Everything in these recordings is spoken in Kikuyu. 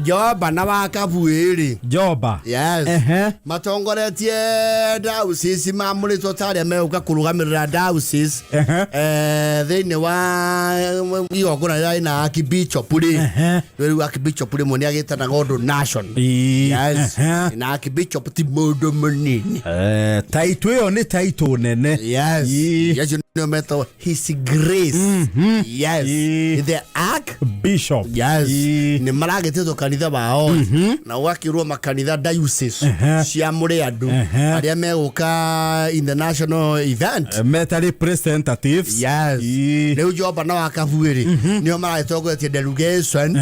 Jomba na wa Kabuĩ-rĩ. Jomba. Yes. Ehe. Matongoretie diocese mamũrĩtwo ta arĩa megũka kũrũgamĩrĩra diocese Ehe. Thĩinĩ wa igongona rĩrĩa rĩna archbishop rĩ. Ehe. Rĩu archbishop rĩmwe nĩ agĩtanaga ũndũ nation. Ii. Yes. Ehe. Na archbishop ti mũndũ mũnini. Taitũ ĩyo nĩ taitũ nene. Yes. Ii. Yes, nĩo metagwo His Grace. Yes. Ii. The Arch Bishop. Yes. Ii. Nä maragätĩtwo kanitha wao na ũgakĩrwo makanitha diocese cia mũrĩ andũ arĩa megũka in the national event. Meta representatives. Yes. Ii. Rĩu Jomba na Wakabuĩ-rĩ, nĩo maragĩtongoretie delegation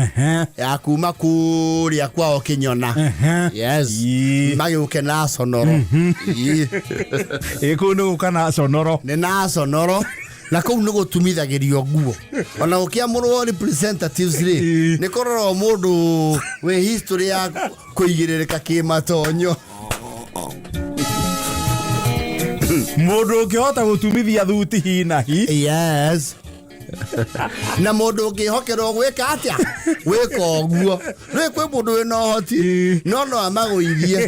ya kuma kũrĩa kwao Kĩnyona. Yes. Ii. Magĩũke na conoro. Ii. Ĩ kũu nĩ gũka na conoro. Nĩ na conoro na kũu nĩ gũtumithagĩrio nguo ona gũkĩamũrwo representatives rĩ, Ĩĩ. nĩ kũrorwo mũndũ wĩ history ya kũigĩrĩrĩka kĩmatonyo. Mũndũ ũngĩhota gũtumithia thuti hi na hi. Yes, na mũndũ ũngĩhokerwo gwĩka atĩa, gwĩka ũguo rĩ, kwĩ mũndũ wĩna ũhoti Ĩĩ. no no amagũithie.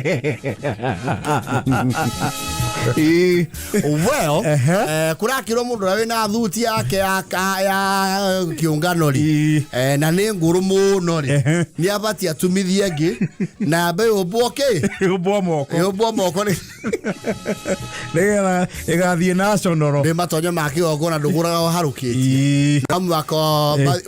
Ĩĩ. Well, Ehe. kũrakĩrwo mũndũ ũrĩa wĩna thuti yake ya kĩũngano rĩ, Ĩĩ. na nĩ ngũrũ mũno rĩ, Ehe. nĩ abatiĩ atumithie ĩngĩ na ambe yũmbwo kĩ. Yũmbwo moko. Yũmbwo moko nĩ Nĩgetha ĩgathiĩ na conoro. Nĩ matonyo ma kĩgongona ndũgũraga ũharũkĩtie. Ĩĩ. No mũhaka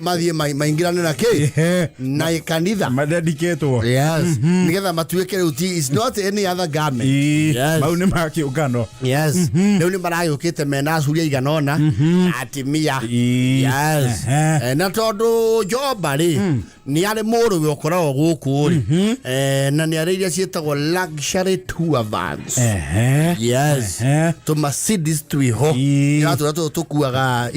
mathiĩ maingĩrane na kĩ na kanitha. Madedikĩtwo. Yes, nĩgetha matuĩke rĩu ti, it's not any other garment. Ĩĩ. Yes. Mau nĩ ma kĩũngano. Yes, rĩu nĩ maragĩũkĩte mena acuria igana ũna na atimia. Ĩĩ. Yes. Ehe. Na tondũ Jomba rĩ, nĩ arĩ mũrũwe ũkoragwo gũkũ rĩ, na nĩ arĩ iria ciĩtagwo luxury tour vans. Ehe. Yes. Ehe. Tũ Mercedes twĩho. Ĩĩ. Tũrĩa tũtũ tũkuaga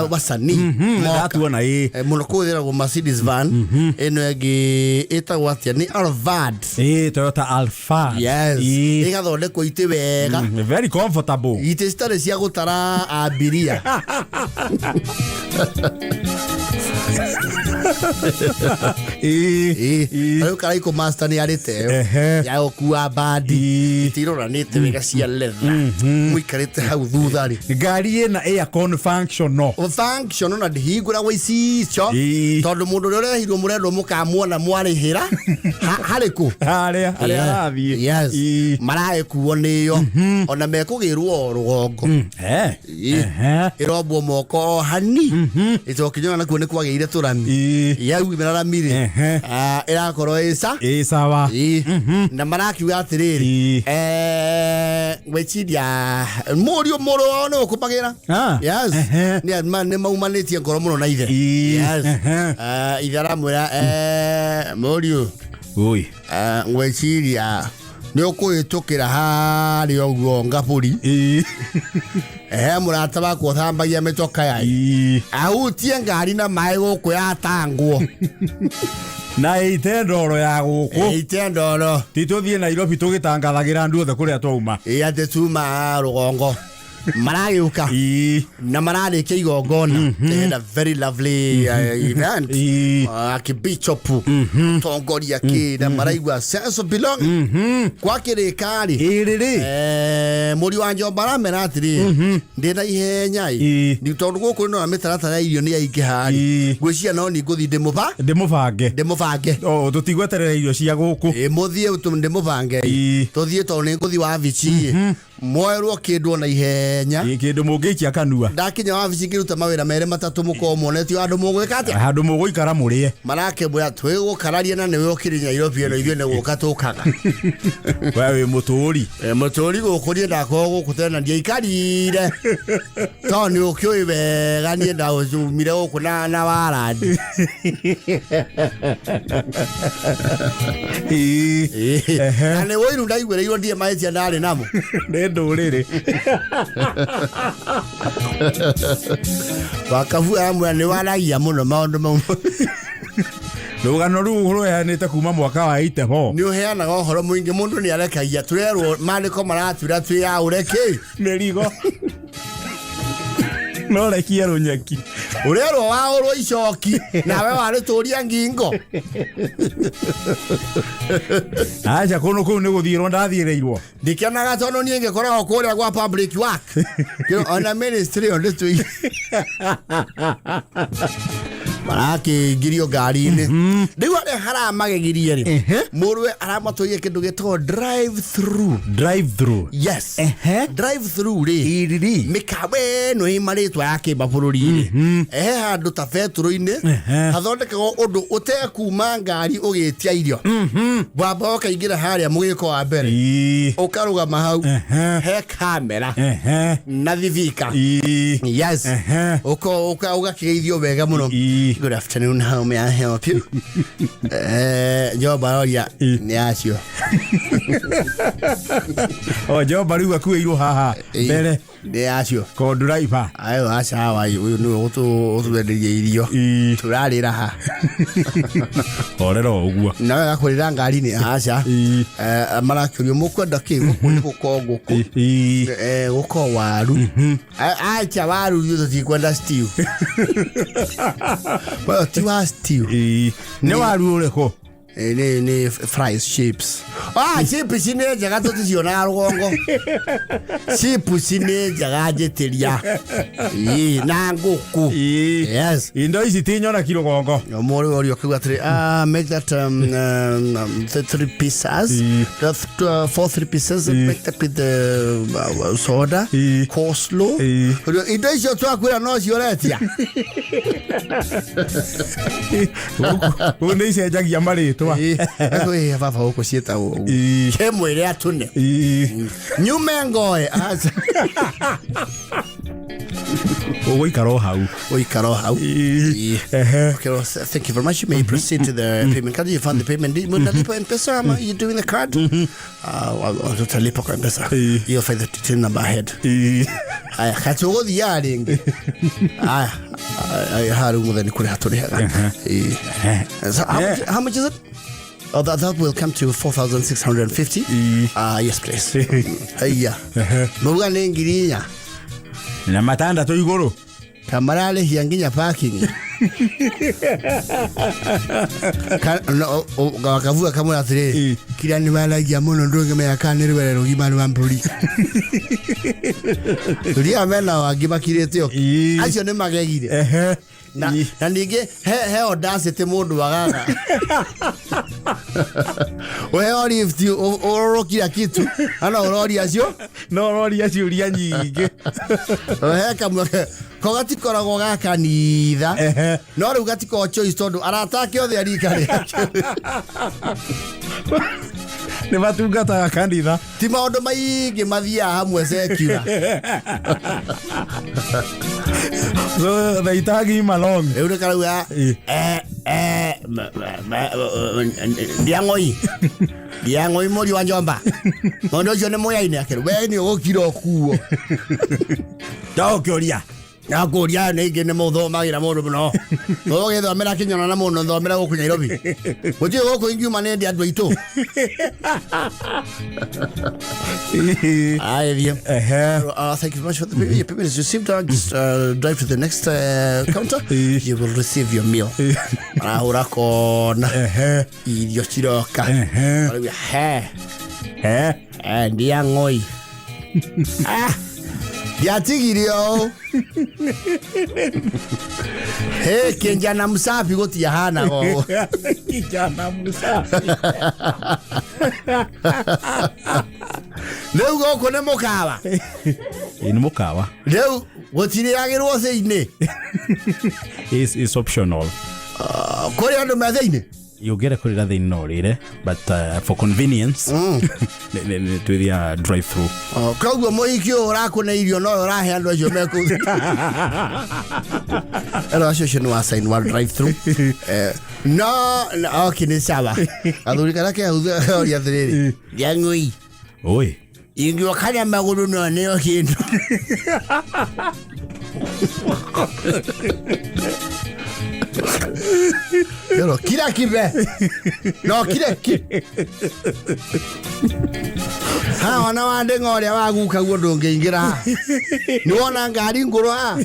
wasanii moka. Ndatuona ĩ. Mũno kũhũthĩragwo Mercedes van ĩno ĩngĩ ĩtagwo atĩa, nĩ Alphard. Ĩ Toyota Alphard. Yes. Ĩ. Ĩgathondekwo itĩ wega. Very comfortable. Itĩ citarĩ cia gũtara abiria. Ĩ. Ĩ, Ĩ. rĩu Karaikũ Master nĩ arĩ teo ya gũkua mbandi. Ĩ. Itĩ iroranĩte wega cia leather, mũikarĩte hau thutha rĩ. Ngari ĩna aircon functional. Function na ndĩhingũragwo icicio. Ĩ. Tondũ mũndũ ũrĩa ũrehirwo mũrendwo mũkamuona mwarĩhĩra harĩ kũ. Harĩa harĩa arathiĩ. Yes. Ĩ. Maragĩkuo nĩyo ona mekũgĩrwo o rũgongo. Ĩ. Ĩrombwo moko o hani ĩtokinyona nakuo nĩ kwagĩire tũrami. Yaumĩra rami rĩ, ĩrakorwo ĩca. Ĩ sawa. Ĩ. Na marakiuga atĩrĩrĩ, gwĩciria mũriũ mũrũ wao nĩ ũkũmagĩra. Yes. Nĩ maumanĩtie ngoro mũno na ithe. Yes. Ithe aramwĩra, mũriũ, Oi. Ngwĩciria nĩ ũkũhĩtũkĩra harĩa ũguo ngabũri. He mũrata wakwa ũthambagia mĩtoka yai. Ahutie ngari na maĩ gũkũ yatangwo. Na ĩite ndoro ya gũkũ. Ĩite ndoro. Ti tũthiĩ Nairobi tũgĩtangathagĩra andũ othe kũrĩa twauma. Ĩ atĩ tuma rũgongo maragĩũka. Na mararĩkia igongona. They had a very lovely event. Archbishop tongoria kĩ na maraigua sense of belonging gwakĩrĩka rĩ. Ĩrĩ rĩ. Mũriũ wa Njomba aramera atĩrĩrĩ, ndĩna ihenya ĩ, Nĩ tondũ gũkũ nĩndona mĩtaratara ya irio nĩ yaingĩha rĩ, ngwĩciria no ni ngũthiĩ ndĩmũba Ndĩmũbange. Ndĩmũbange. O tũtigweterera irio cia gũkũ. Ĩ, mũthiĩ ndĩmũbange ĩ. Tũthiĩ tondũ nĩ ngũthiĩ wabici ĩ, mwoerwo kĩndũ ona ihenya. Ĩ, kĩndũ mũngĩikia kanua. Ndakinya wabici ngĩruta mawĩra merĩ matatũ, mũkorwo muonetio handũ mũgwĩka atĩa. Handũ mũgũikara mũrĩe. Marakĩmwĩra twĩgũkararia na nĩwe ũkĩrĩ Nairobi ĩno, ithuĩ nĩ gũka tũkaga. We wĩ mũtũũri. Mũtũũri gũkũ, niĩ ndakorwo gũkũ tene na ndiaikarire tondũ nĩ ũkĩũĩ wega niĩ ndaumire gũkũ na warandi. Na nĩ ũiru ndaiguĩrĩirwo ndirĩ mahĩtia ndarĩ namo. Nĩ ndũrĩrĩ. Wakabu aramwĩra nĩ waragia mũno maũndũ mau. Rũgano rũu rũheanĩte kuma mwaka wa 84. Nĩ ũheanaga ũhoro mũingĩ, mũndũ nĩ arekagia tũrerwo maandĩko maratwĩra twĩyaũre kĩ. Mĩrigo no rekie rũnyeki. Ũrerwo waũrwo icoki nawe warĩtũria ngingo. Aca kũndũ kũu nĩ gũthiĩrwo ndathiĩrĩirwo. Ndikenaga tondũ niĩ ngĩkoragwo kũrĩa gwa public work. Ona ministry ĩyo ndĩtũire. Marakĩingĩrio ngari-inĩ. Rĩu arĩa haramagegirie rĩ, mũrũwe aramatũire kĩndũ gĩtagwo drive through. Drive through. Yes. Ehe. Drive through rĩ, Iriri. mĩkawa ĩno ĩ marĩtwa ya kĩmabũrũri-rĩ, ehe handũ ta betũrũ-inĩ Ehe. hathondekagwo ũndũ ũtekuma ngari ũgĩtia irio. Wamba ũkaingĩra harĩa mũgĩko wa mbere, Ii. ũkarũgama hau, Ehe. he kamera Ehe. na thibika. Ii. Yes. Ehe. Ũgakĩgeithio wega mũno. Ii. Good afternoon, how may I help you? Njomba roria Ii. nĩ acio. O njomba rĩu akuĩirwo haha mbere Nĩ acio. ko driver. Ayo aca wa ũyũ nĩwe ũtwenderia irio. Ii. Tũrarĩra ha. Horera o ũguo. Nawe gakũrĩra ngari-inĩ aca. Ii. Marakĩũrio mũkwenda kĩ gũkũ nĩ gũkorwo ngũkũ. Ii. Gũkorwo waru. Acha waru ithuĩ tũtikwenda stew. Well, ti wa stew. Ii. Nĩ waru ũrĩkũ? Nĩ fries chips. Ah, chips nĩ njega tũticionaga rũgongo. Chips nĩ njega njĩtĩria. Ii, na ngũkũ. Ii. Yes. Indo ici ti nyoneki rũgongo. Mũrĩ ũria ũkiuga atĩrĩ, ah, make that the three pieces, Ii. the four three pieces, make that with the soda, Ii. coleslaw. Ii. Indo icio twakwĩra no cio ũretia. Gũkũ nĩ icenjagia marĩtwa. Ii. Ĩ, baba gũkũ ciĩtagwo ũguo. Ii. Kĩmwĩre atune. Ii. Nyume ngoe. Aca. Ũgũikara o hau. Ũikara o hau. Ii. Ii. Ehe. Okay, well, thank you very much. You may proceed to the payment card. You found the payment. Mnalipa M-Pesa ama you doing the card? Tutalipa kwa M-Pesa. Ii. You'll find the till number ahead. Ii. Aya, katũgũthiaga rĩngĩ. Aya, aya, haha rĩu mũthee nĩ kũrĩha tũrĩhaga. Ii. So how much is it? Oh, that will come to 4,650. Ii. Yes, please. Haya. Mauga nĩ 4,000. Na matandatũ igũrũ. Ta mararĩhia nginya parking. Wakavuga kamwe atĩrĩrĩ, Ii. kira nĩ maragia mũno ndũngĩmenya kana nĩ rwere rũgima rwa mbũri. Tũria mena wangĩ makirĩte o. Ii. Acio nĩ magegire. Ehe. Na, Ii. na ningĩ he audacity mũndũ agaga. Ũheo lift ũrũrũkira kitu ana ũroria acio. No ũroria ciũria nyingĩ. He kamwe ko gatikoragwo ga kanitha. Ehe. No rĩu gatikoragwo choice tondũ arata ake othe a rika rĩake. Nĩ matungataga kanitha. Ti maũndũ maingĩ mathiaga hamwe secular. So they tag him along. Rĩu nĩ karauga Ii. ndiang'oi ndiang'oi mũri wa njomba mũndũ ũcio nĩ mũyaine akĩrwo we nĩ ũgũkira ũkuo. Ndagũkĩũria. Nakũria nĩ ingĩ nĩ mũthomagĩra mũndũ mũno ũgĩthomera kĩnyono na mũndũ thomera gũkũ Nairobi gũtirĩ gũkũ ingiuma nĩ ndi andũ aitũ. Aye, Ehe. Thank you very much for the payment. Your payment is received. Just drive to the next counter. You will receive your meal. Marahũra kona. Ehe. Irio ciroka. Ehe. Marauga, he. He. Ndia ng'oi. Ah, ndiatigire ũũ. He, kĩnjana msafi gũtiahanaga ũũ. Kijana msafi. Rĩu gũkũ nĩ mũkawa. Ĩ, nĩ mũkawa. Rĩu gũtirĩagĩrwo thĩinĩ. Is optional. Kũrĩ andũ me thĩinĩ. Ũngĩenda kũrĩra thĩinĩ no ũrĩre, but for convenience nĩ twĩthiaga drive through. Koguo mũhiki ũyũ ũrakũne irio no ũrahe andũ acio me kũu. Ero acio ũcio nĩ wa sign wa drive through. No, okay, nĩ sawa. Athuri karĩa ke hau oria atĩrĩrĩ, ndiang'ui. Oi. Ingĩoka na magũrũ no nĩo kĩndũ. Yoro, kira kibe. No kire ki. Ha wana wa ndĩng'a ũrĩa wa guka guo ndũngĩingĩra haha. Nĩ wona ngari ngũrũ haha.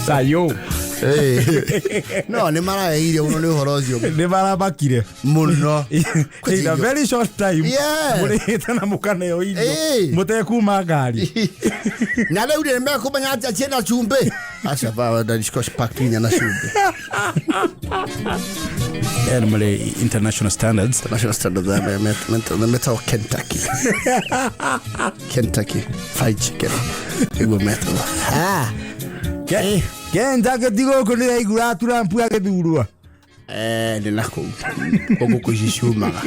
Sayo. No nĩ marageire mũno nĩ ũhoro ũcio. Nĩ maramakire. Mũno. In a very short time. Yeah. Mũrĩhĩte na mũkaneo irio. Ĩĩ. Mũtekuma ngari. Na rĩu rĩ mekũmenya atĩa ciĩna cumbĩ? Aca baba, ndaciko pack nginya na cumbĩ. Aya nĩ marĩ international standards. National standard metagwo Kentucky, Kentucky Fried Chicken nĩguo metagwo. Ah. Kentucky ti gũkũ nĩraigua Trump agĩthurwo. Eh, nĩ na kũu ngũkũ ici ciumaga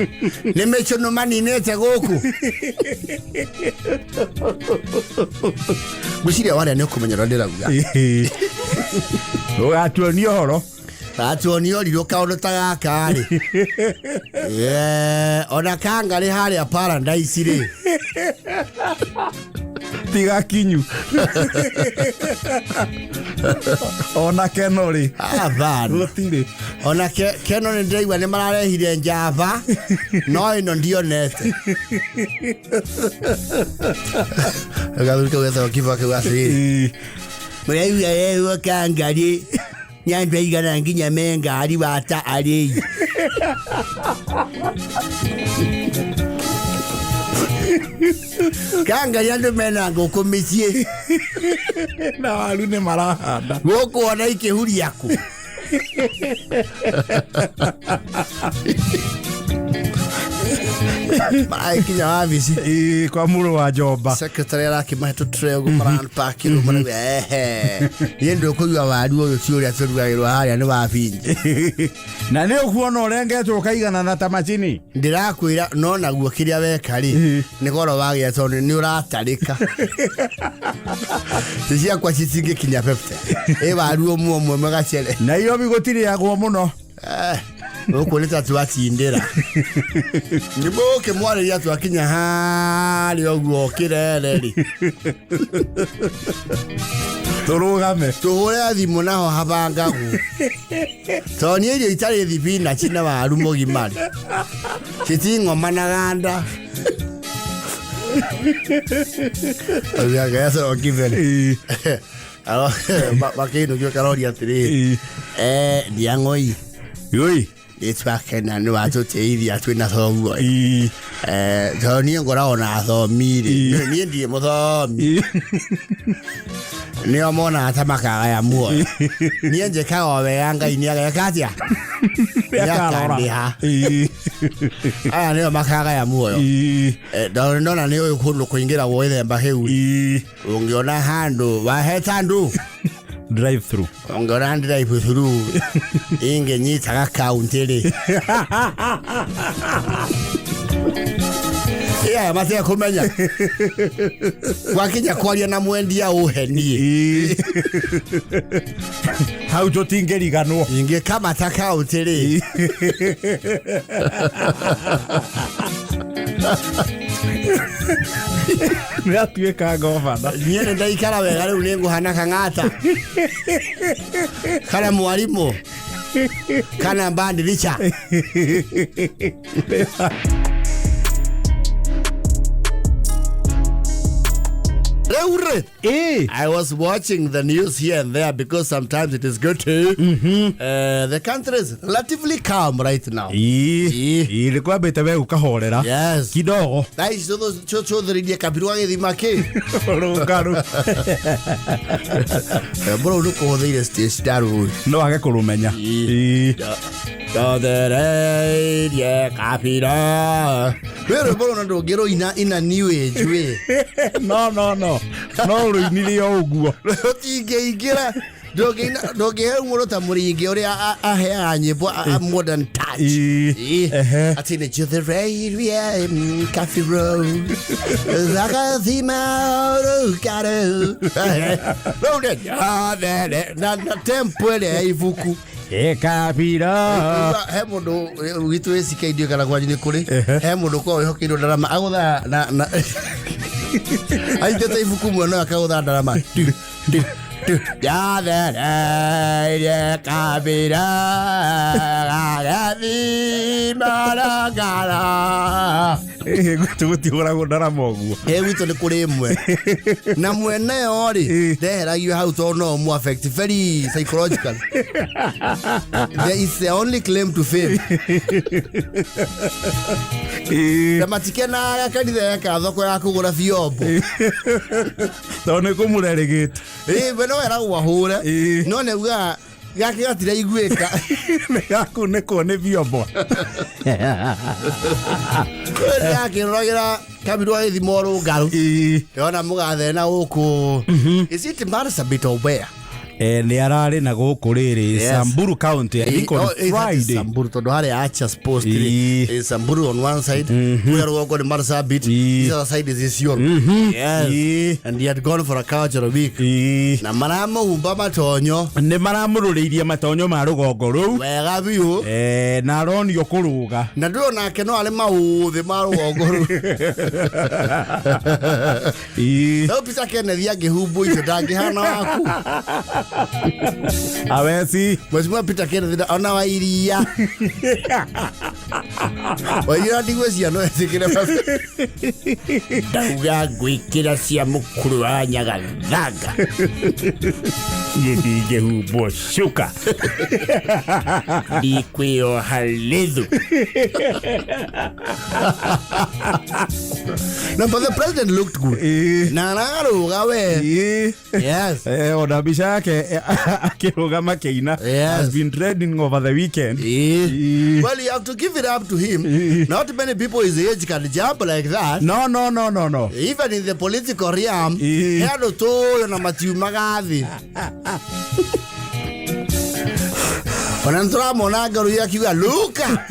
nĩ mĩcũnũ maninĩte gũkũ. Ngwĩciria warĩa nĩ ũkũmenya ũrĩa ndĩrauga. Ũgatuonia ũhoro. Gatuonio rirũ kaũndũ ta gaka rĩ. Yeah, ona kangarĩ harĩa paradise rĩ. Tiga kinyu ona keno rĩ. Athana. Gũtirĩ. Ona keno nĩ ndĩraigua nĩ mararehire njava no ĩno ndionete. Gathuri kau getagwo Kibaki kau atĩrĩrĩ. Mũraigua rehwo kangarĩ nĩ andũ aigana nginya me ngari wata arĩi. Kangarĩ andũ mena ngũkũ mĩciĩ. Na waru nĩ marahanda. Gũkũ ona ikĩhuria kũ. Maragĩkinya wabici. Ĩĩ, kwa mũrũ wa njomba. Secretary arakĩmahe tũtray ũguo maranpakĩrwo marauga ehe niĩ ndũkũigua waru ũyũ ti ũrĩa tũrugagĩrwo harĩa nĩ wabinji. Na nĩ ũkuona ũrengetwo ũkaiganana ta macini. Ndĩrakwĩra no naguo kĩrĩa weka rĩ nĩ goro wagĩa tondũ nĩ ũratarĩka. Ci ciakwa citingĩkinya 50 ĩ waru ũmwe ũmwe mũgacere. Nairobi gũtirĩagwo mũno. Eh, gũkũ nĩ ta twatindĩra nĩ mũkĩmwarĩria twakinya harĩa ũguo kĩrere rĩ. Tũrũgame. Tũhũre thimũ naho habangagwo tondũ niĩ irio itarĩ thibinaci na waru mũgima rĩ citing'omanaga nda. Kibere makĩinũkio karoria atĩrĩrĩ. Eh, ndiang'oi. Yoi. Nĩ twakena nĩ watũteithia twĩna thoguo. Eh, tondũ niĩ ngoragwo na athomi rĩ niĩ ndirĩ mũthomi nĩo monaga ta makagaya muoyo niĩ njĩkaga o wega Ngai nĩ ageka atĩa? Nĩakandĩha. Aya nĩo makagaya muoyo. Eh, ndona ndona nĩ ũyũ kũndũ kũingĩragwo gĩthemba kĩu ũngĩona handũ waheta ndũ. Drive through. Ũngĩona drive through ingĩnyitaga kaunti rĩ aya matekũmenya gwakinya kwaria na mwendia ũhenie. Hau tũtingĩriganwo. Ingĩkamata kaunti rĩ. Nĩ atuĩka govana. Niĩ nĩ ndaikara wega rĩu nĩ ngũhana kang'ata kana mwarimũ kana mbandirica. Rĩu rĩ. Ĩĩ. I was watching the news here and there because sometimes it is good to. The country is relatively calm right now. Ĩĩ. Ĩĩ, nĩ kwambĩte we ũkahorera. Yes. Kidogo. Thaa ici tũthĩrĩirie kabiru gagĩthima kĩ. Rũngaru. Mbũrũ nĩ kũhũthĩire stage ndarũĩ. No age kũrũmenya. Ĩĩ. Tũthĩrĩirie kabira. Wĩ rwĩmbo rũna ndũngĩrũina ina new age wĩ. No no no no rũinire o ũguo. Rũtingĩingĩra. Ndũngĩhe mũndũ ta mũringi ũrĩa aheaga nyĩmbo a modern touch. Ĩĩ. Ĩĩ. Ehe. Atĩ nĩ njũthĩrĩirie kabiro gagathima rũkaru. Rĩu nĩ njothere na tempo ĩrĩa ya ibuku. Ĩkabira. He mũndũ witũ wĩ CK kana kwanyu nĩ kũrĩ he mũndũ ũkoragwo wĩhokeirwo ndarama agũthaa na anyitĩte ibuku mwena ũyũ akagũtha ndarama. Tu, tu, tu. Njathereire kabira gagathima rũngara. Gwitũ gũtihũragwo ndarama ũguo. Ĩ, gwitũ nĩ kũrĩ ĩmwe na mwene yo rĩ, ndeheragio hau tondũ no mu affect very psychological. There is the only claim to fame. Na matikenaga kanitha eka thoko ya kũgũra biombo. Tondũ nĩ kũmũrerĩgĩte. Ĩ, we no eragwo ahũre, no nĩ augaga gake gatiraiguĩka. Nĩ gakunĩkwo nĩ biombo. Akĩroragĩra kabirũ agĩthima ũrũngarũ. Ndĩrona mũgathe na gũkũ, is it Marsabit or where? Nĩ ararĩ na gũkũ rĩrĩ. Yes. Samburu County, I think on Oh, is that Friday. Samburu, tondũ harĩa Archers Post rĩ, is Samburu on one side, kũrĩa rũgongo nĩ Marsabit, this other side is Isiolo. Yes. And he had gone for a cultural week. Na maramũhumba matonyo. Nĩ maramũrũrĩirie matonyo ma rũgongo rũu. Wega biũ. Na aronio kũrũga. Na ndũrĩ onake no arĩ maũthĩ ma rũgongo rũu. Rĩu Peter Kenneth angĩhumbwo icio ndangĩhana waku. Aweci. Mheshimiwa Peter Kenneth ona wa iria wairia ndigwĩcia no etĩkĩre ndauga ngwĩkĩra cia mũkũrũ wa Nyagathanga. Niĩ ndingĩhumbwo cuka. Ndikwĩoha rĩthu. No, but the president looked good. Na ararũga we. Yes. Ona mbica yake akĩrũgama kĩina has been trending over the weekend. Well, you have to give it up to him. Not many people his age can jump like that. No. Even in the political realm, he andũ tũyo na matiumaga thĩ. Ona nĩtũramona ngaru akiuga luka.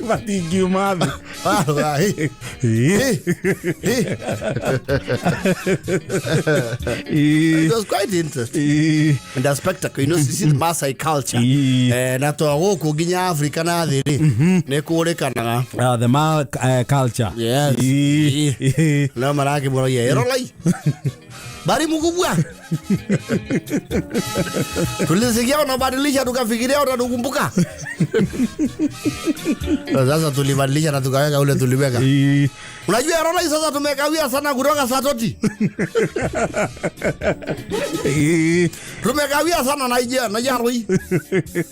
Matingiuma thĩ. Warũga, "Hey, hey, hey." It was quite interesting. And the spectacle, you see the Maasai culture. Na to gũkũ nginya Africa na thĩ rĩ, nĩ kũrĩkanaga. The ma culture. Yes. No marakĩmũragia erolai bari mkubwa, tulisikia unabadilisha tukafikiria utatukumbuka. Na sasa tulibadilisha na tukaweka ule tuliweka. Unajua erolai sasa tumekawia sana kutoka Satoti. Tumekawia sana na ija na jarui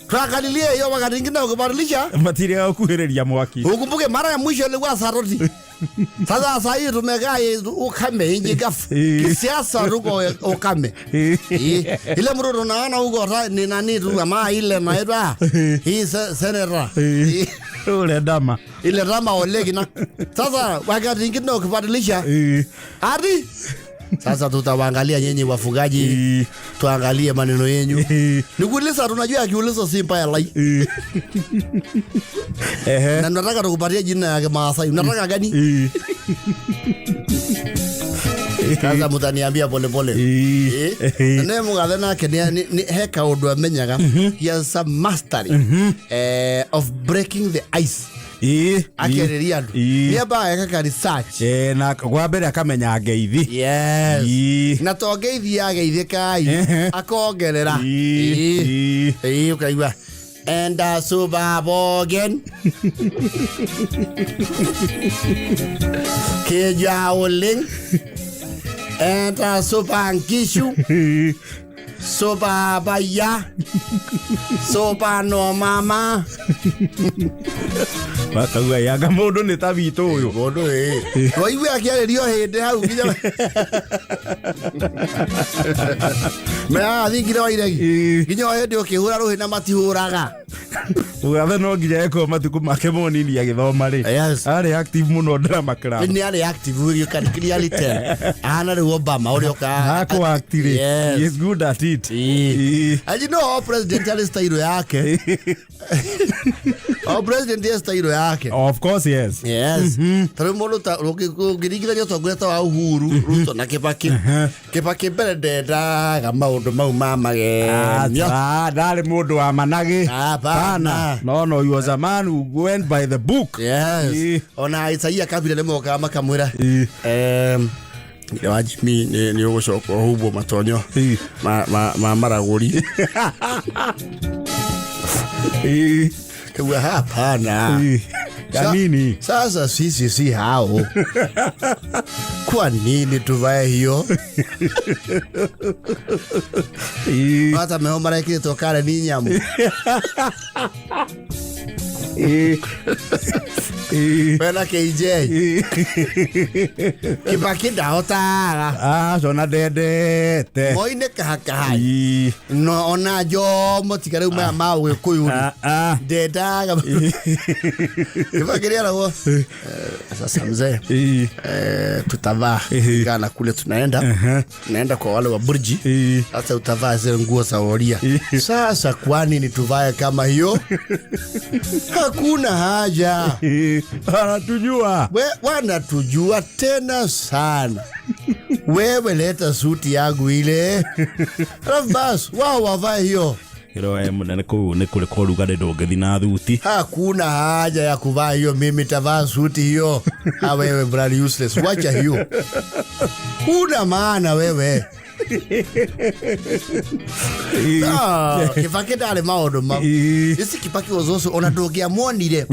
tuakalilia hiyo wakati ingine ukibadilisha. Matirega gũkuhĩrĩria mwaki. Ukumbuke mara ya mwisho ilikuwa Satoti. Sasa saa hii tumekaa ukame inji kafu. Kisiasa tuko ukame. Ile mtu tunaona huko ni nani tu ama ile naitwa hii senator. Ule dama. Ile rama olegi na. Sasa wakati ingine ukibadilisha hadi sasa tutawaangalia nyinyi wafugaji, tuangalie maneno yenyu. Nikuuliza, tunajua akiuliza si mbaya lai. Na nataka tukupatie jina ya Kimaasai. Unataka gani? Sasa mutaniambia pole pole. Na nĩ mũgathe nake nĩ he kaũndũ amenyaga. He has some mastery of breaking the ice. Akĩarĩria andũ. Nĩ ambaga eka research. Na kwa mbere akamenya ngeithi. Yes. Na to ngeithi ya geithĩkai, akongerera. Ĩĩ, ũkaigua enda subabogen keja oleng enda subankishu subabaya subano mama. Bakauga yanga mũndũ nĩ ta witũ ũyũ. Mũndũ ĩ waigua akĩarĩrio hĩndĩ hau nginya meathingire wa iregi nginya o hĩndĩ ũkĩhũra rũhĩ na matihũraga. Mũgathe no nginya ekwo matukũ make monini agĩthoma rĩ. Yes. Arĩ active mũno drama club. Nĩ arĩ active, you can clearly tell. Ahana rĩu Obama ũrĩa ũka Akũ act rĩ. Yes. He is good at it. And you know our president arĩ style yake. Our president arĩ style yake. Of course, yes. Yes. Tarĩu mũndũ ta ũngĩringithania ũtongoria ta wa Uhuru, Ruto na Kibaki. Kibaki mbere ndendaga maũndũ mau ma magemio. Ah, ndarĩ mũndũ wa managĩ. Hapana. No, he was a man who went by the book. Yes. Ona Isaia Kabila nĩ mokaga makamwĩra, ithe wa Jimmy nĩ ũgũcoka ũhumbwo matonyo ma maragũri. Kaua hapana. Ya nini? Sasa sisi si hao. Kwa nini tuvae hiyo? Hata meho marekĩrĩtwo kare ni nyamu. Wena KJ. Kibaki ndahotaga. Aca ndendete. Moi nĩ kahakaha. No ona Jomo tiga rĩu maya ma Ũgĩkũyũ. Ndendaga. Kibaki nĩaragwo. Sasa mzee. Tutavaa Ghana kule tunaenda. Tunaenda kwa wale wa Burji. Sasa utavaa zile nguo za woria. Sasa kwa nini tuvae kama hiyo? Hakuna haja. Wanatujua. Wanatujua tena sana. Wewe leta suti yangu ile. Alafu basi wao wavae hiyo. Ĩro mũnene kũu nĩ kũrĩ kwa ũrugarĩ ndũngĩthiĩ na thuti. Hakuna haja ya kuvaa hiyo, mimi tavaa suti hiyo. Ha, wewe brother useless, wacha hiyo. Huna maana wewe. Kibaki ndarĩ maũndũ mau. Isi Kibaki was also ona ndũngĩamuonire.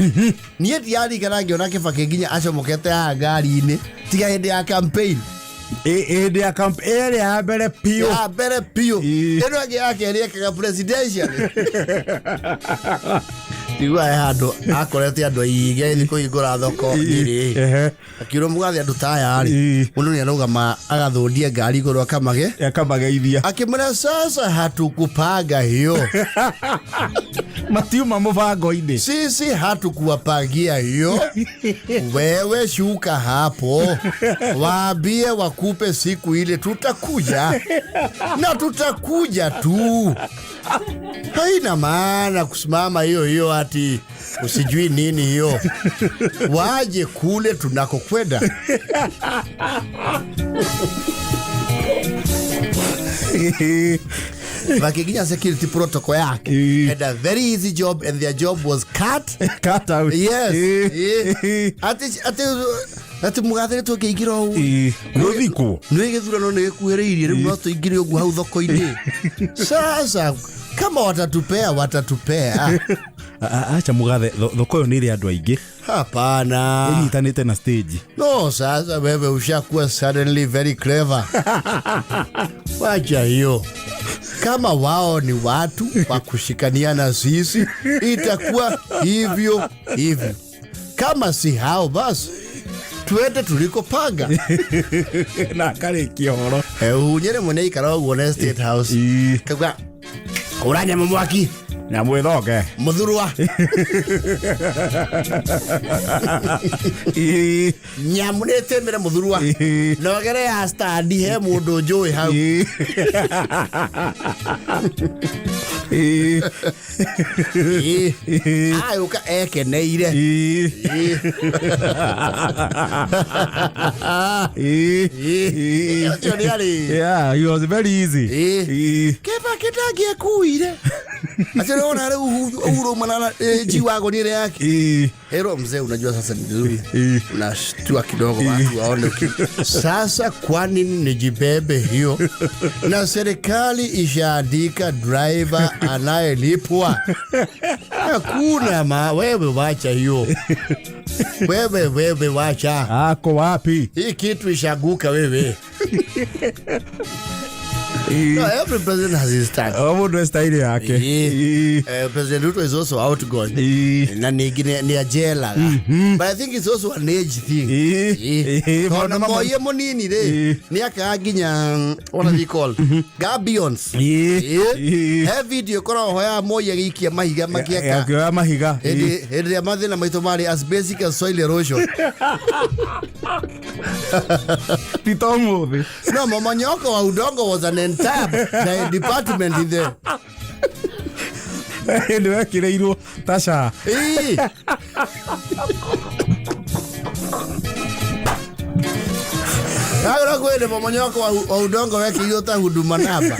Niĩ ndiarigana ngĩona Kibaki nginya acomokete haha ngari-inĩ tiga hĩndĩ ya campaign. Hĩndĩ ya campaign ĩrĩa ya mbere biũ. Ya mbere biũ. Ĩno ĩngĩ ya kerĩ ekaga presidential. Ndigua he handũ akorete andũ aingĩ agĩthiĩ kũhingũra thoko Nyĩrĩ. Akiũrwo mũgathe andũ ta aya rĩ, mũndũ nĩ arũgama agathũndia ngari igũrũ akamage. Akamageithia. Akĩmwĩra sasa hatukupanga hiyo. Matiuma mũbango-inĩ. Sisi hatukuwapangia hiyo. Wewe shuka hapo. Waambie wakupe siku ile tutakuja. Na tutakuja tu. Haina maana kusimama hiyo hiyo ati usijui nini hiyo. Waje kule tunakokwenda. Vakiginya security protocol yake. Had a very easy job and their job was cut. Cut out. Yes. Ati mugathe tũkĩingĩra ũguo. Nĩ Nĩ gĩthurano nĩ gĩkuhĩrĩirie rĩu no tũingĩre ũguo hau thoko-inĩ. Sasa kama watatupea watatupea. Acha mugathe thoko ĩyo nĩ ĩrĩ andũ aingĩ. Hapana. Ĩnyitanĩte na stage. No, sasa wewe ushakuwa suddenly very clever. Wacha hiyo. Kama wao ni watu wa kushikania na sisi, itakuwa hivyo hivyo. Kama si hao basi tuende tulikopanga. Na akarĩkia ũhoro. Unyere mwene ikara ũguo na State House. Kauga kũra nyamũ mwaki. Nyamũ ĩthoke. Mũthurwa. Nyamũ nĩ ĩtĩmĩre mũthurwa. Na ogere ya stand he mũndũ njũĩ hau. Ayũka ekeneire. Ũcio nĩ arĩ. Yeah, he was very easy. Kĩbakĩ ndangĩekuire. Acha naona leo Uhuru manana G-Wagon ile yake. Hero mzee, unajua sasa ni vizuri. Unashtua kidogo watu waone. Sasa kwa nini nijibebe hiyo? Na serikali ishaandika driver anayelipwa. Hakuna ma wewe wacha hiyo. Wewe wacha. Ako wapi? Hii kitu ishaguka wewe. No, every president has his time. Mũndũ e style yake. President Ruto is also outgoing. Na ni ajela. But I think it's also an age thing. Tondũ Moi e mũnini rĩ, nĩ akaga nginya what are they called? Gabions. He video ĩkoragwo ho ya Moi agĩikia mahiga makĩaka. Akĩoya mahiga. Hĩndĩ ĩrĩa mathĩna maitũ marĩ as basic as soil erosion. Ti ta ũmũthĩ. No, momonyoko wa udongo was an entire department in there. Hĩndĩ wekĩrĩirwo ta SHA. Agora kwende momonyoko wa udongo wekĩirwo ta Huduma Namba.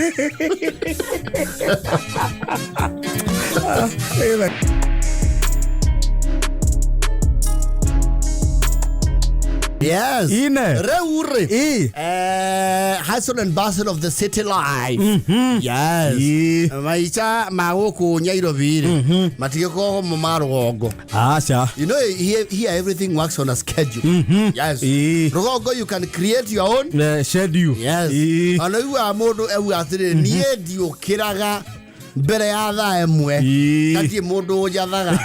Yes. Ine. Rĩu rĩ, Ĩ. Hustle and bustle of the city life. Yes. Ĩ. Maica ma gũkũ Nyairobi rĩ, matigĩkoragwo mo ma rũgongo. Aca. You know, here everything works on a schedule. Yes. Ĩ. Rũgongo you can create your own. Schedule. Yes. Ĩ. Ona iguaga mũndũ auga atĩrĩ, niĩ ndiũkĩraga mbere ya thaa 1. Ĩ. Gatirĩ mũndũ ũnjathaga.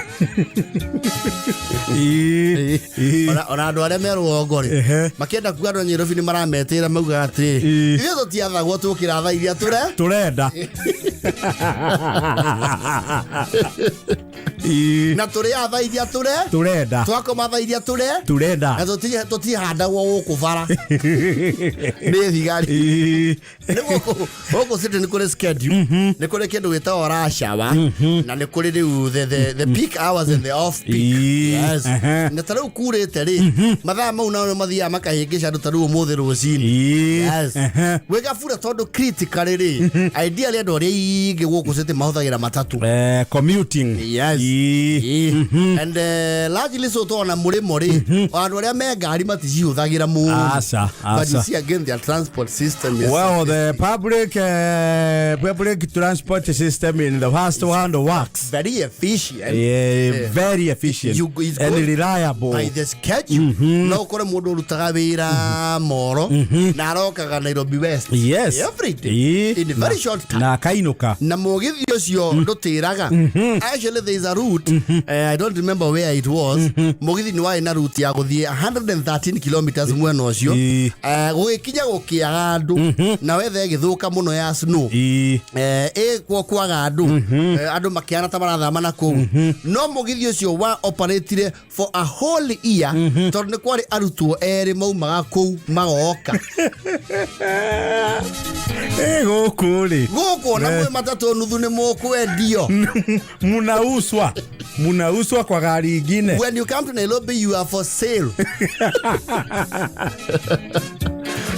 Ĩ. Ĩ. Ona andũ arĩa me rũgongo rĩ, makĩenda kuga andũ a Nyairobi nĩ marametĩra, maugaga atĩrĩ, ithuĩ tũtiathagwo, tũkĩra thaa iria tũre Tũrenda. Ĩ. Na tũrĩaga thaa iria tũre Tũrenda. Twakoma thaa iria tũre Tũrenda. Na tũtihandagwo gũkũ bara nĩ thigari. Ĩ. Nĩ gũkũ city nĩ kũrĩ schedule, nĩ kũrĩ kĩndũ gĩtagwo rush hour, na nĩ kũrĩ rĩu the peak hours and the off peak. Ĩ. Yes. Na ta rĩu kurĩte rĩ, mathaa mau nao nĩ mathiaga makahĩngĩca andũ, ta rĩu ũmũthĩ rũcinĩ. Ĩ. Yes. Gwĩ gabura, tondũ critically rĩ, ideally andũ arĩa aingĩ gũkũ city mahũthagĩra matatũ. Commuting. Yes. Ĩ. Ĩ. And largely so, tona mũrĩmo rĩ, andũ arĩa me ngari maticihũthagĩra mũno. Aca, But you aca. see, again, their transport system is Well, the public transport system in the first one works. Very efficient. Yeah, very efficient It's and good reliable. by the schedule. No ũkore mũndũ ũrutaga wĩra Moro na arokaga Nairobi West every day in a very short time. Na akainuka. Na mũgithi ũcio ndũtĩraga. Actually, there is a route, I don't remember where it was, mũgithi nĩ warĩ na route ya gũthiĩ 113 kilometers mwena ũcio. Gũgĩkinya gũkĩaga andũ na wetha ĩgĩthũka mũno ya snow. Ĩkwo kwaga andũ, andũ makĩhana ta marathama na kũu, no mũgithi ũcio wa operatire for a whole year, tondũ nĩ kwarĩ arutwo erĩ maumaga kũu magoka. Gũkũ rĩ, Gũkũ ona mwĩ matatũ nuthu nĩ mũkwendio. Munauswa, munauswa kwa gari ingine. When you come to Nairobi, you are for sale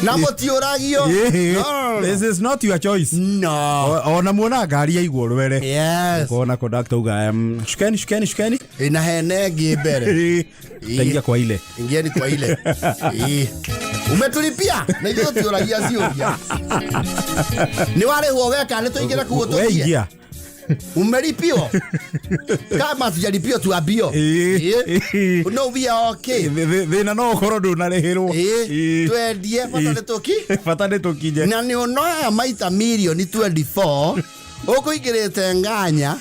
na mũtiũragio. No, no, This is not your choice. no. Ona muona ngari yaigwo rwere, kona conductor uga, "Shukeni, shukeni, shukeni." Ina hene ĩngĩ mbere. Taingia kwa ile. Ingieni kwa ile. Ĩ. Umetulipia na ithuĩ tũtiũragia ciũria, nĩ warĩhwo weka, nĩ tũingĩre kuo We tũthiĩ. Ingia. Umelipio? Kama tujalipio, tuambio. Ĩ. No, we are okay. Thĩna no ũkorwo ndũnarĩhĩrwo. Ĩ. Twendie, bata nĩ tũki Bata nĩ tũkinye. Na nĩ ũnoya maita mirioni 24 ũkũingĩrĩte nganya,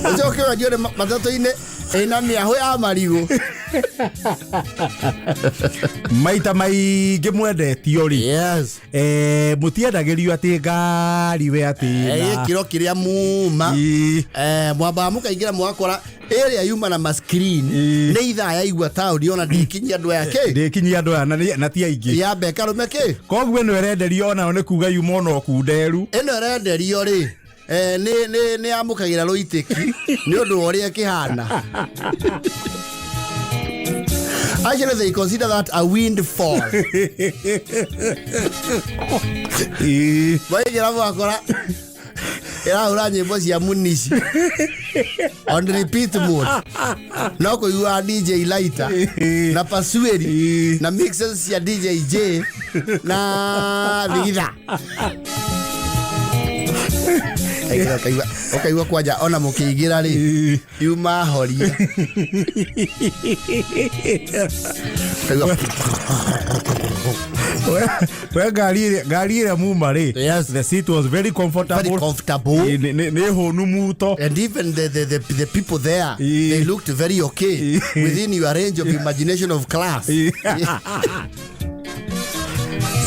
ũcoke wendio nĩ matatũ-inĩ ĩna mĩahũ ya marigũ. Maita maingĩ mwendetio rĩ, mũtiendagĩrio atĩ ngari we atĩ Gĩkĩro kĩrĩa muma. Mwambaga mũkaingĩra mũgakora ĩrĩa yuma na mascreen. Nĩ ithaa yaigua taũni ona ndĩkinyia andũ aya kĩ. Ndĩkinyia andũ aya na ti aingĩ. Yambe karume kĩ. Koguo ĩno ĩrenderio onayo nĩ kuga yuma ona ũkunderu. Ĩno ĩrenderio rĩ, nĩ yamũkagĩra rũitĩki nĩ ũndũ wa ũrĩa ĩkĩhana. Actually, they consider that a windfall. Waingĩra mũgakora ĩrahũra nyĩmbo cia munici on repeat mode, no kũiguaga DJ Lighter na Pasueri na mixes cia DJ J na Thigitha. Aingĩra ũkaigua kwanja ona mũkĩingĩra rĩ, yuma horia. Ũkaigua We ngari ĩrĩa muma rĩ, the seat was very comfortable. Very comfortable. Nĩ hũnu muto. And even the people there, they looked very okay, within your range of imagination of class.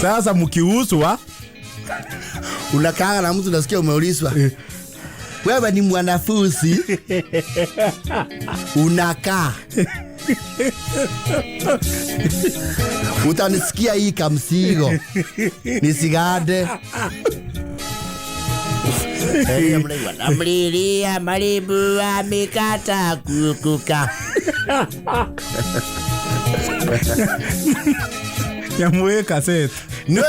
Sasa mkiuswa, unakaa na mtu, nasikia umeulizwa, "Wewe ni mwanafunzi?" Unakaa, utanisikia hii kamsigo nisigande. Namlilia maribu amekata kukuka. Nyamũ ĩ cassette. Nĩ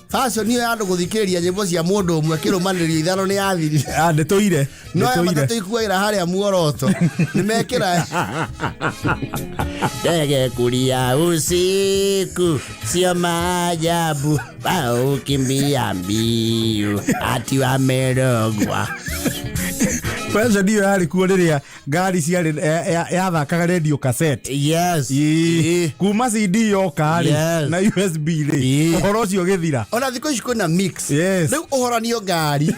Fashion ĩyo ya andũ gũthikĩrĩria nyĩmbo cia mũndũ ũmwe akĩrũmanĩrĩria ithano nĩ yathirire. Ah, ndĩtũire. No aya Ndĩtũire. matatũ ikuagĩra harĩa muoroto nĩ mekĩra ndege kulia usiku sio maajabu waukimbia mbio ati wamerogwa. Fashion ĩyo yarĩ kuo rĩrĩa ngari ciarĩ yathakaga radio cassette. Yes. Ĩĩ. Kuma CD yoka rĩ Yes. na USB rĩ, Ĩĩ. ũhoro ũcio ũgĩthira. Ona thikũ ici kwĩna mix. Yes. Rĩu ũhoranio ngari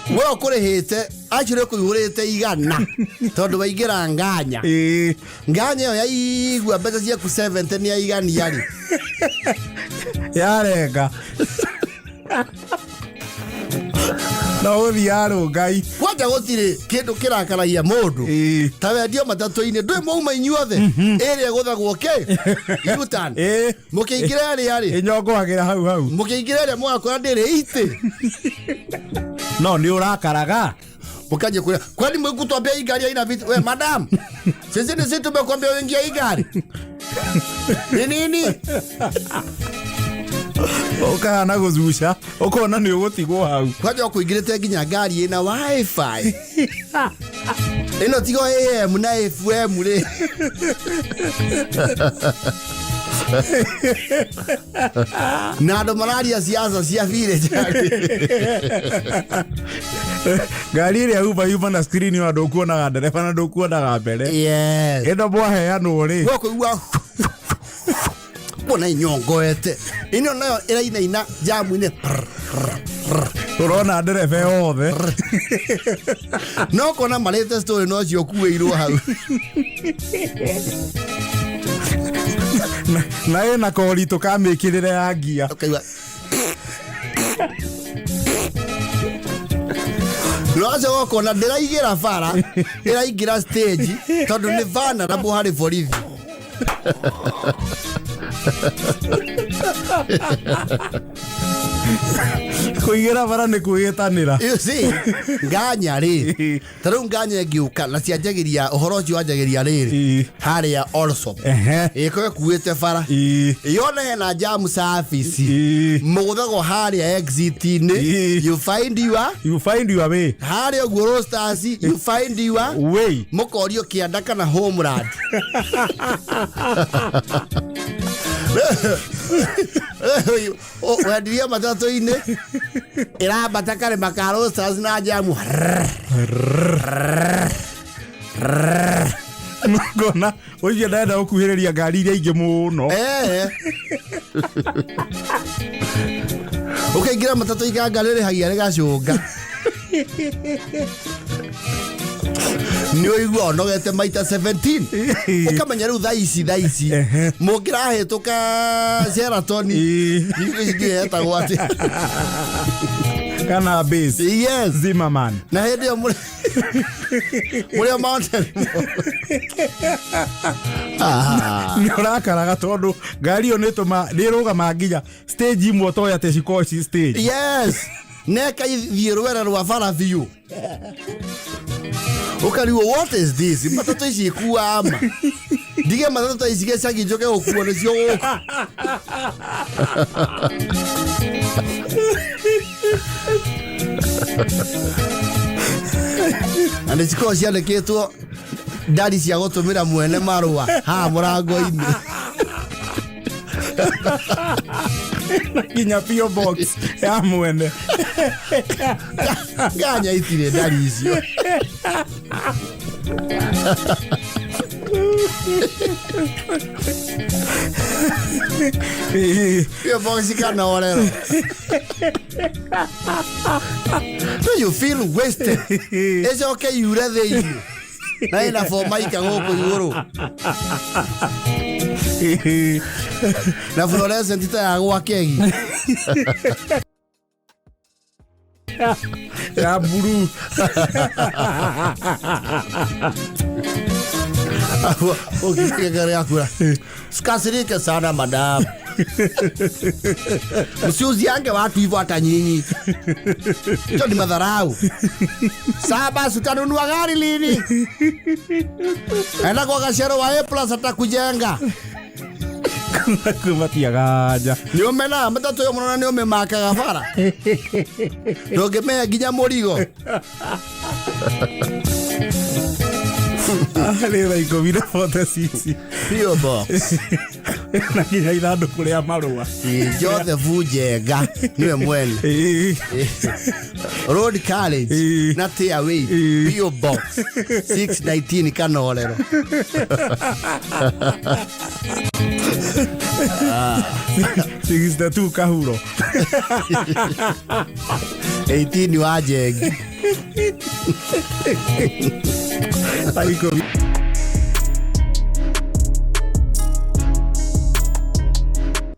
we ũkũrĩhĩte actually ũkũihũrĩte 100 tondũ waingĩra nganya. Ĩĩ. Nganya ĩyo yaigua mbeca ciaku 70 nĩ yaigania rĩ. Yarenga no ũthiĩ yarũngai. Kwanja gũtirĩ kĩndũ kĩrakaragia mũndũ Ĩĩ. ta wendio matatũ-inĩ ndũĩ mwauma inyuothe ĩrĩa ĩgũthagwo kĩ U-turn. Ĩĩ. Mũkĩingĩra ĩrĩa rĩ, ĩnyongoagĩra hau hau. Mũkĩingĩra ĩrĩa mũgakora ndĩrĩ itĩ. No nĩ ũrakaraga. Mũkanjia kuria, kwani mwĩkutwambia hii gari haina viti? We madam, sisi ni sisi tumekuambia uingie hii gari ni nini? Ũkahana gũcuca ũkona nĩ ũgũtigwo hau. Kwanja ũkũingĩrĩte nginya ngari ĩna wifi ĩno tigo AM na FM rĩ. Na andũ mararia siasa cia village. Ngari ĩrĩa yuma yuma na screen ĩyo ndũkuonaga ndereba na ndũkuonaga mbere. Yes. Ĩno mwaheanwo rĩ. Gũkũigua kuona inyongoete ĩno nayo ĩrainaina jamu-inĩ. Ũrona ndereba yothe. No kona marĩte story no cio ũkuĩirwo hau. Na ĩna koritũ ka mĩkĩrĩre ya ngia. Ũkaigua no ũkona ndĩraigĩra bara ĩraingĩra stage tondũ nĩ vulnerable harĩ borithi. Kũigĩra bara nĩ kwĩgĩtanĩra. You see, nganya rĩ, ta rĩu nganya ĩngĩũka na cianjagĩria ũhoro ũcio wanjagĩria rĩrĩ Ĩĩ. harĩa Allsops. Ehe. Ĩkorwo ĩkuĩte bara Ĩĩ. yone hena jam service Ĩĩ. mũgũthagwo harĩa exit-inĩ. Ĩĩ. You find your You find your way. Harĩa ũguo Roasters, you find your way. Mũkorio kĩanda kana homeland. Wendirie matatũ-inĩ ĩrambata karĩma ka Roasters na jamu. Ngona ũcio ndenda gũkuhĩrĩria ngari iria ingĩ mũno. Eh. Ũkaingĩra matatũ iganga rĩrĩhagia rĩgacũnga nĩ ũigua ũnogete maita 17 ũkamenya rĩu thaa ici thaa ici Ehe. mũngĩrahĩtũka Sheraton. Ĩĩ. Ici ndiũĩ hetagwo atĩ. Kana base. Yes. Zimmerman. Na hĩndĩ ĩyo mũrĩ mũrĩ o mountain. Ah. Nĩ ũrakaraga tondũ ngari ĩyo nĩ ĩrũgama nginya stage imwe ũtoĩ atĩ cikoragwo ci stage. Yes, neka ithiĩ rwere rwa bara biũ ũkarigwo, what is this? Matatũ ici ikuama ndige matatũ ta ici gĩcagi njoke gũkuo nĩcio gũkũ. Na nĩ cikoragwo ciandĩkĩtwo ndari cia gũtũmĩra mwene marũa haha mũrango-inĩ. Nginya PO box ya mwene. Nganya itirĩ ndari icio. Ĩĩ. PO box kana orero. Do you feel wasted? Ĩcoke yure thĩinĩ na ĩna bomaika gũkũ igũrũ na fluorescent ta ya gwa kegi. Ya blue. Ũkĩiga ngari yaku, sikasirike sana madam, msiuziange watu hivyo hata nyinyi, hicho ni madharau. Saa basi utanunua gari lini? Enda kwa kashero wa A plus atakujenga. Nakuo matiagaga nja. Nĩ ũmenaga matatũ ĩyo mũno na nĩ ũmĩmakaga bara, ndũngĩmenya nginya mũrigo. Nĩ thaa 10:46. PO Box. Na nginya ithandũkũ rĩa marũa. Joseph Njenga nĩwe mwene. Road College. Na Teaway. PO Box 619 Kanorero. 62 Kahuro. 18 wa Njengi. Thaa 10.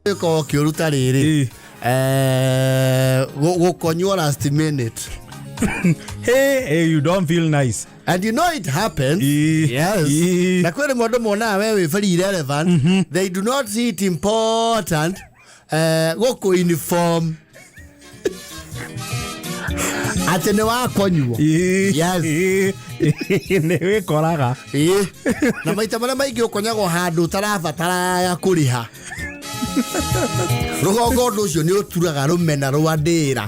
Gĩkoragwo kĩũru ta rĩrĩ. Gũkonywo last minute. Hey, hey, you don't feel nice. And you know it happens. Yes. Na kwĩ rĩmwe andũ monaga we wĩ very irrelevant. They do not see it important gũkũ inform atĩ nĩ wakonywo. Yes. Nĩ wĩkoraga. Ĩĩ. Na maita marĩa maingĩ ũkonyagwo handũ ũtarabatara ya kũrĩha rũgongo, ũndũ ũcio nĩ ũturaga rũmena rwa ndĩra.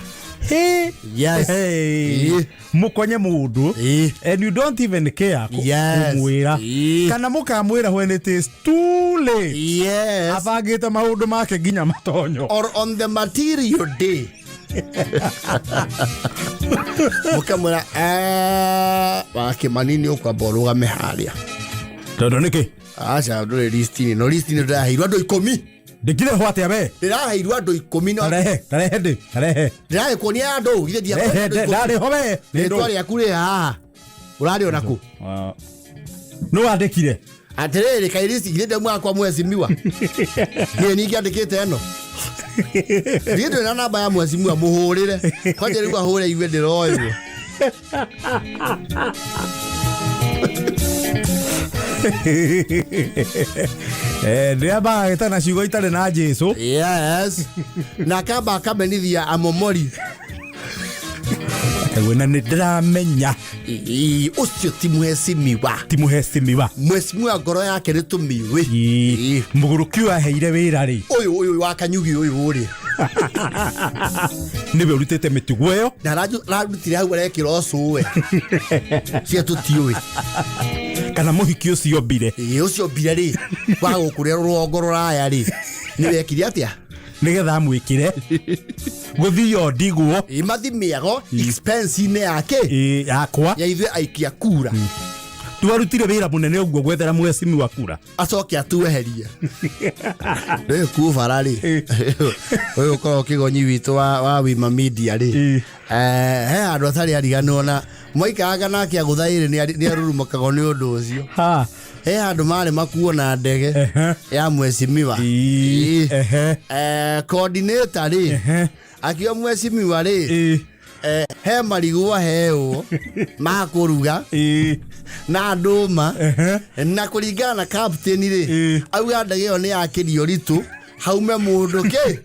Yes. Hey. Mũkonye mũndũ and you don't even care kũmwĩra kana mũkamwĩra when it is too late. Abangĩte maũndũ make nginya matonyo. Or on the material day mũkamwĩra, "Wakĩmani nĩ ũkwamba ũrũgame harĩa." Tondũ nĩkĩ? Aca, ndũrĩ list-inĩ, no list-inĩ ndĩraheirwo andũ 10. Ndĩkire ho atĩa we? Ndĩraheirwo andũ 10 no. Tarehe, tarehe, ndĩ tarehe. Ndĩragĩkuonia andũ githĩ. Rehe, ndarĩ ho we. Nĩ Rĩtwa rĩaku rĩ haha, ũrarĩona kũ? Nĩ wandĩkire. Atĩrĩrĩ, kaĩ list githĩ ndemwaga kwa mheshimiwa niĩ ningĩ andĩkĩte ĩno? Thiĩ, ndwĩ na namba ya mheshimiwa, mũhũrĩre kwanja rĩu ahũre igue ndĩroywo. Ndĩambaga gĩtana ciugo itarĩ na Jesu. Yes, na akamba akamenithia amomori. Akaigua na nĩ ndĩramenya. Ĩ, ũcio ti mheshimiwa. Ti mũhecimiwa. Mheshimiwa ngoro yake nĩ tũmiũĩ. Ĩ. Mũgũrũki ũyũ aheire wĩra rĩ? Ũyũ wa Kanyugi ũyũ rĩ? Nĩwe ũrutĩte mĩtugo ĩyo. Na ararutire hau arekĩra ũcũwe cia tũtiũĩ. Kana mũhiki ũcio mbire. Ĩ, ũcio mbire rĩ, wa gũkũrĩa rũgongo rũraya rĩ, nĩ wekire atĩa? Nĩgetha amwĩkĩre gũthio ndigwo. Ĩ, mathi mĩago expense-inĩ yake. Ĩ, yakwa. Ya ithuĩ aikia kura. Twarutire wĩra mũnene ũguo gwethera mheshimiwa kura. Acoke atueherie rĩ kubara rĩ, ũyũ ũkorwo kĩgonyi witũ wa Wima Media rĩ. He handũ atarĩ ariganwo na mwaikaraga nake agũthaĩrĩ nĩ arurumũkagwo nĩ ũndũ ũcio. Ha. He handũ marĩ makuo na ndege ya mheshimiwa. Ĩ. Ĩ. Coordinator rĩ, akiuga mheshimiwa rĩ, he marigũ ahewo ma kũruga na ndũma. Na kũringana na captain rĩ, auga ndege ĩyo nĩ yakĩrio ritũ haume mũndũ kĩ.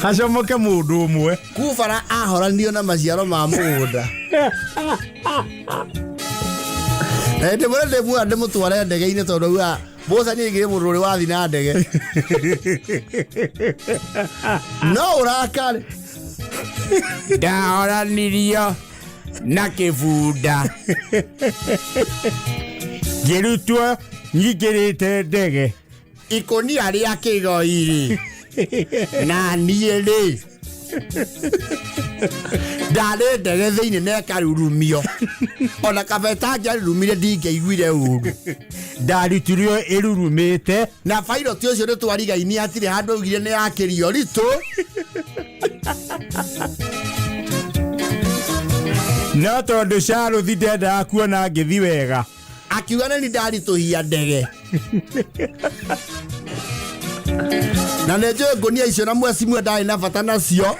Hacomoke mũndũ ũmwe. Kubara ahoranio na maciaro ma mũgũnda na hĩndĩ ĩmwe ndĩmuoya ndĩmũtware ndege-inĩ tondũ auga mboca niĩ ngĩrĩ mũndũ ũrĩ wathi na ndege no ũrakare. Ndahoranirio na kĩbunda ngĩrutwo nyingĩrĩte ndege. Ikũnia rĩa kĩgoi rĩ, na niĩ rĩ ndarĩ ndege thĩinĩ na ĩkarurumio, ona kaba ĩtangĩarurumire ndingĩaiguire ũru. Ndarutirwo ĩrurumĩte. Na pilot ũcio nĩ twarigaini, hatirĩ handũ augire nĩ yakĩrio ritũ. No tondũ Charũthi ndendaga kuona ngĩthi wega, akiuga nĩ ndaritũhia ndege na nĩ njũĩ ngũnia icio na mwecimwe ndarĩ na bata nacio.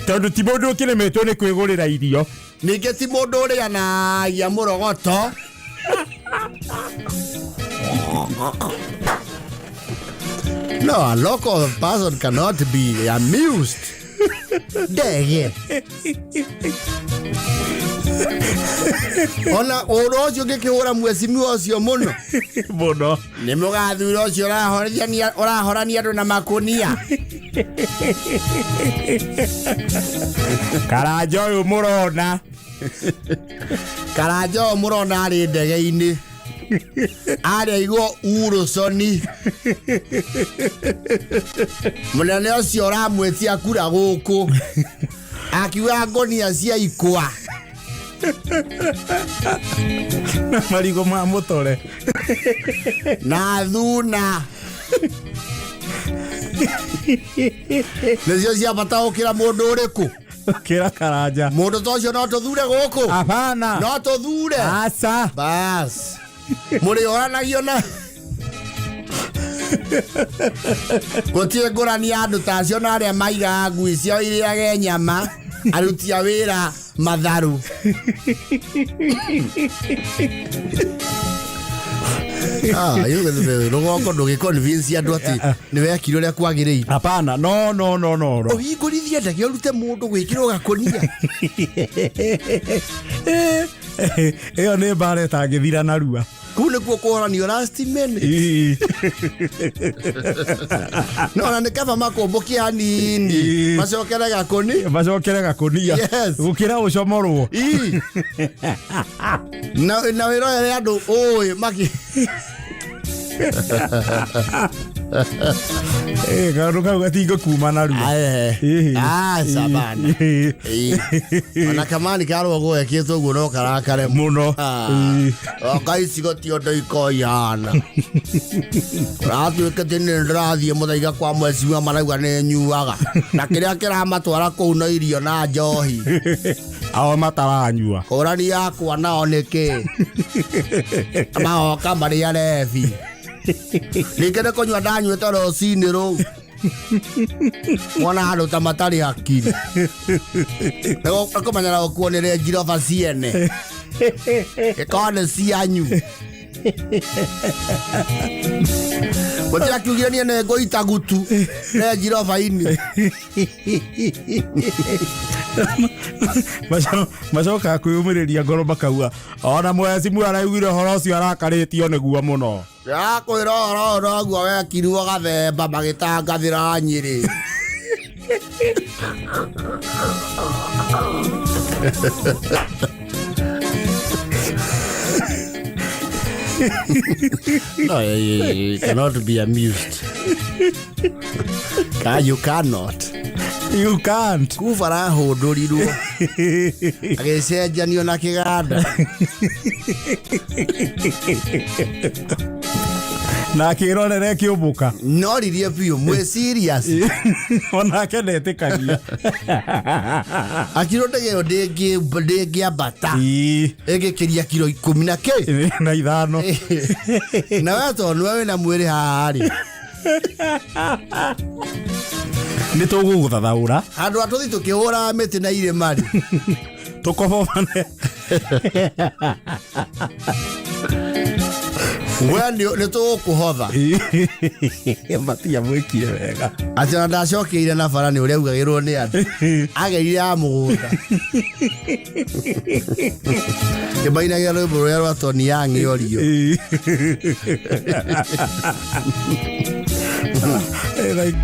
Tondũ ti mũndũ ũkĩrĩmĩtwo nĩ kwĩgũrĩra irio. Ningĩ ti mũndũ ũrĩanagia mũrogoto. No, a local person cannot be amused. Ndege ona ũhoro ũcio ngĩkĩhũra mwecimiwa ũcio mũno. Mũno. Nĩ mũgathura ũcio ũrahorania andũ na makũnia. Karanja ũyũ mũrona. Karanja ũyũ mũrona arĩ ndege-inĩ arĩa igwo urũconi mũnene ũcio ũramwĩtia kura gũkũ akiuga ngonia cia ikwa na marigũ ma mũtore na thuna nĩcio cia bata gũkĩra mũndũ ũrĩkũ. Kĩra Karanja. Mũndũ ta ũcio no tũthure gũkũ? Hapana. No tũthure? Aca. Bas, mũrĩoranagio na gũtirĩ ngũrani ya andũ ta acio na arĩa maigaga ngui ciao irĩage nyama aruti a wĩra matharu. Ah, rũgongo ndũgĩconvince andũ atĩ nĩ wekire ũrĩa kwagĩrĩire. Hapana, no, no, no, no, no. Ũhingũrithie ndege ũrute mũndũ gwĩkĩrwo gakũnia. Ĩyo nĩ mbara ĩtangĩthira narua. Kũu nĩkuo kũhoranio last minute. No ona nĩ kaba makũmbũkie hanini macokere gakũni. Macokere gakũnia. Yes. Gũkĩra ũcomorwo. Ii. Na wĩrorere andũ ũĩ maki. Kaũndũ kau gatingĩkuma narua. Aca bana. Ona kamani karwo gwekĩtwo ũguo no karakare mũno. Oka icigo ti ũndũ ikoihana ũratuĩke atĩ nĩ ndĩrathiĩ mũthaiga kwa mweciwa marauga nĩ nyuaga na kĩrĩa kĩramatwara kũu no irio na njohi. Ao mataranyua. Ngũrani yakwa nao nĩ kĩ? Magoka marĩ arebi. Ningĩ nĩ kũnyua ndanyuĩte rũcinĩ rũu. Mwana andũ ta matarĩ hakiri. Nĩ kũmenyera gũkuo nĩ Range Rover ciene. Ĩkorwo nĩ cianyu. Gũtirĩ akiugire niĩ nĩ ngũita gutu Range Rover-inĩ. Macokaga kwĩyũmĩrĩria ngoro makauga ona mwecimu araiguire ũhoro ũcio arakarĩtio nĩguo mũno. Ndĩrakwĩra ũhoro ũyũ noguo wekirwo gathemba magĩtangathĩra Nyĩrĩ. No, you cannot be amused. You cannot. You can't. Kuba arahũndũrirwo agĩcenjanio na kĩganda. Na akĩrorera ĩkĩũmbũka. No ririe biũ mwĩ serious. Onake ndetĩkagia. Akirwo ndege ĩyo ndĩngĩambata. Ĩngĩkĩria kiro 10 na kĩ? Na 5. Na we tondũ nĩwe wĩna mwĩrĩ haha rĩ. Nĩ tũgũgũthathaũra. Handũ ha tũthiĩ tũkĩhũraga mĩtĩ na irĩma rĩ. Tũkobobane. We nĩ tũgũkũhotha. Matia mwĩkire wega. Atĩ ona ndacokeire na bara nĩ ũrĩa augagĩrwo nĩ andũ. Agerire ya mũgũnda. Kĩmainagia rwĩmbo rũrĩa rwa Tony Young Orio. Like